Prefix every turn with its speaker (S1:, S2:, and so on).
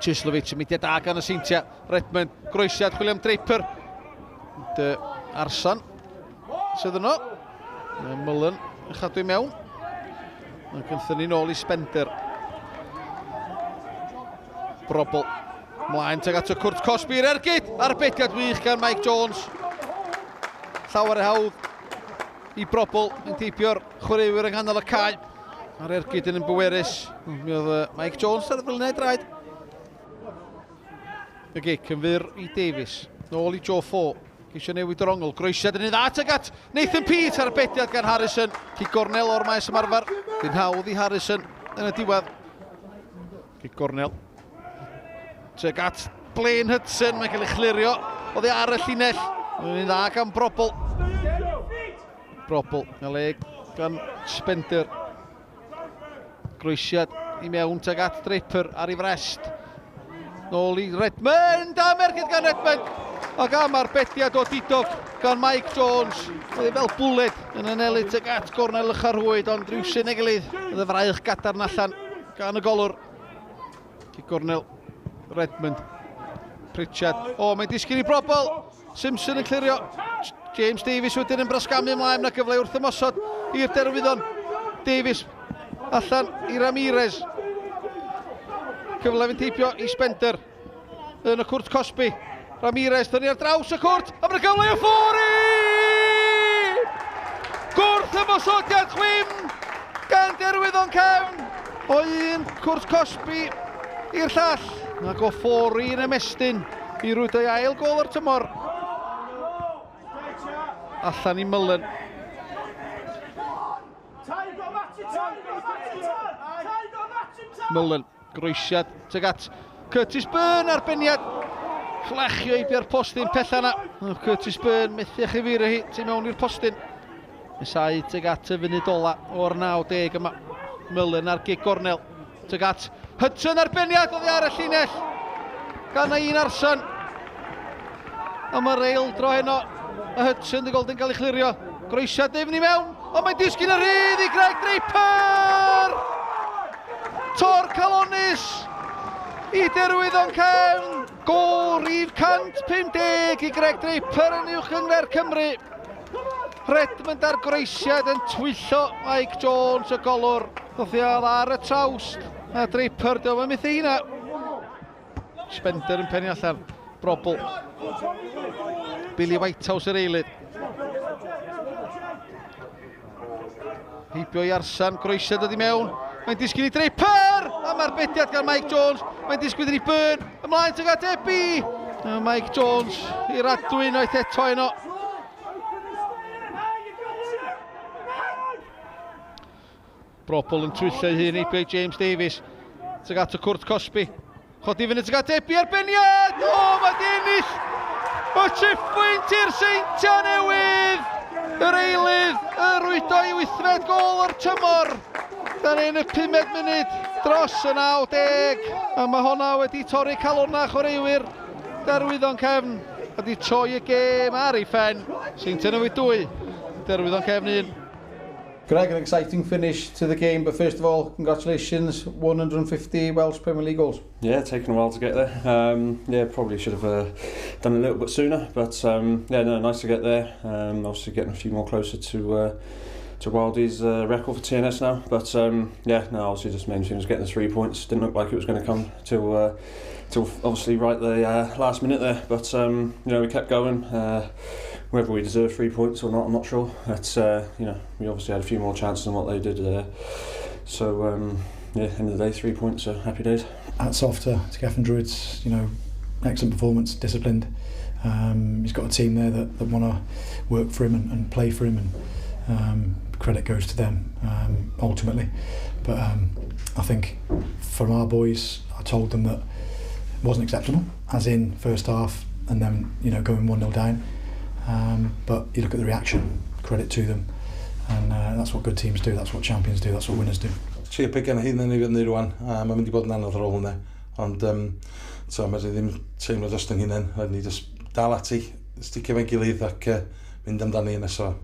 S1: Chislovic yn mudiad da gan y Seintiau. Redmond, groesiad, chwilio am Draper. Ond Arsan sydd yno. Mae Mullen yn chadw i mewn. Ac yn thynnu nôl i Spender. Brobl. Mlaen tuag at y cwrt cosbi i'r ergyd. Arbediad wych gan Mike Jones. Llawer e hawdd i Brobl yn teipio'r chwaraewyr yng nghanol y cae. A'r ergyd yn bwerus. Mi oedd Mike Jones ar y flaenau draed. Y gic yn fyr i Davies. Nôl i Joe Fo. Ceisio newid yr ongl. Groesiad yn ei dda tuag at Nathan Peate ar bediad gan Harrison. Cic gornel o'r maes ymarfer. Dyn hawdd i Harrison yn y diwedd. Cic gornel. Tuag at Blaine Hudson. Mae'n cael ei chlirio oddi ar y llinell. Mae'n un dda gan Brobl. Brobl. Mae'n le gan Spender. Groesiad i mewn tuag at Draper ar ei frest. Nôl i Redmond, a merched gan Redmond. Ac am arbediad o didog gan Mike Jones. Oedd ei fel bwled yn anelu tuag at gornel y charhwyd, ond rhywsyn ei gilydd. Oedd y fraich gadarn allan gan y golwr. Cic gornel Redmond. Pritchard. O, mae'n disgyn i brobl. Simpson yn clirio. James Davies wedyn yn brasgamu ymlaen. Mae gyfle wrth ymosod i'r derwyddon. Davies allan i Ramirez. Cyfle fynd heibio i Spender yn y cwrt cosbi. Ramirez dynnu ar draws y cwrt. A mae'n gyfle i Ffori! Gwrth ymosodiad chwim gan derwyddon cefn o un cwrt cosbi i'r llall. Ac o Ffori yn ymestyn i rwydo ei ail gol o'r tymor. Allan i Mullen. Mullen, groesiad tuag at Curtis Byrne, arbeniad. Fflachio i bia'r postyn pella yna. Curtis Byrne methu a chyfeirio hi tu mewn i'r postyn. Nesau tuag at y funud ola o'r 90 yma. Mullen ar gig gornel. Tuag at Hudson arbeniad oddi ar y llinell gan un Arson. A mae'r eildro heno. Mae Hudson dy Golden gael ei chlirio. Groesiad dyfn i mewn, ond mae'n disgyn y rhydd i Greg Draper! Tor Calonus i Derwyddon Cefn. Gôl rif 150 i Greg Draper yn uwch gynghrair Cymru. Redmond ar groesiad yn twyllo Mike Jones y golwr. Ddothiad ar y trawst. A Draper, diolch yn methu hynna. Spender yn pennu allan. Brobl. Billy Whitehouse yr eilydd. Heibio i Arsan, groesiad dod i mewn. Mae'n disgyn i Draper! A mae'r bediad gan Mike Jones. Mae'n disgwyl i Byrne. Ymlaen tuag at Ebi! A Mike Jones i'r adwy unwaith eto heno. Brobl yn twyllo ei hun heibio i James Davies. Tuag at y cwrt cosbi. Chodi fyny tuag at Ebi arbeniad! O, mae di ennill y triphwynt i'r Seintiau Newydd! Yr eilydd, y rwydo i wythfed gol o'r tymor. Dan ein y pumed munud dros y 90. A mae honna wedi torri calonnau chwaraewyr Derwyddon Cefn. A di troi y gêm ar ei phen. Seintiau Newydd 2, Derwyddon Cefn 1.
S2: Greg, an exciting finish to the game, but first of all, congratulations, 150 Welsh Premier League goals.
S3: Yeah, taken a while to get there. Yeah, probably should have done a little bit sooner, but yeah, no, nice to get there. Obviously getting a few more closer to Wildie's record for TNS now, but yeah, no, obviously just main thing was getting the 3 points. Didn't look like it was going to come till obviously right the last minute there, but you know, we kept going. Whether we deserve 3 points or not, I'm not sure. But you know, we obviously had a few more chances than what they did there. So yeah, end of the day, 3 points, so happy days.
S4: Hats off to Gethin Druids, you know, excellent performance, disciplined. He's got a team there that want to work for him and play for him, and credit goes to them ultimately. But I think from our boys, I told them that it wasn't acceptable, as in first half and then, you know, going 1-0 down. But you look at the reaction, credit to them, and that's what good teams do, that's what champions do, that's what winners do.
S5: Trio pigo hyn yn ei fyny rwan, a mae'n mynd i bod yn anodd ar ôl hwnna. Ond so, mae ddim teimlo dros yn hunain, rhaid ni just dal ati, sticio fe'n gilydd ac mynd amdani yn nesaf.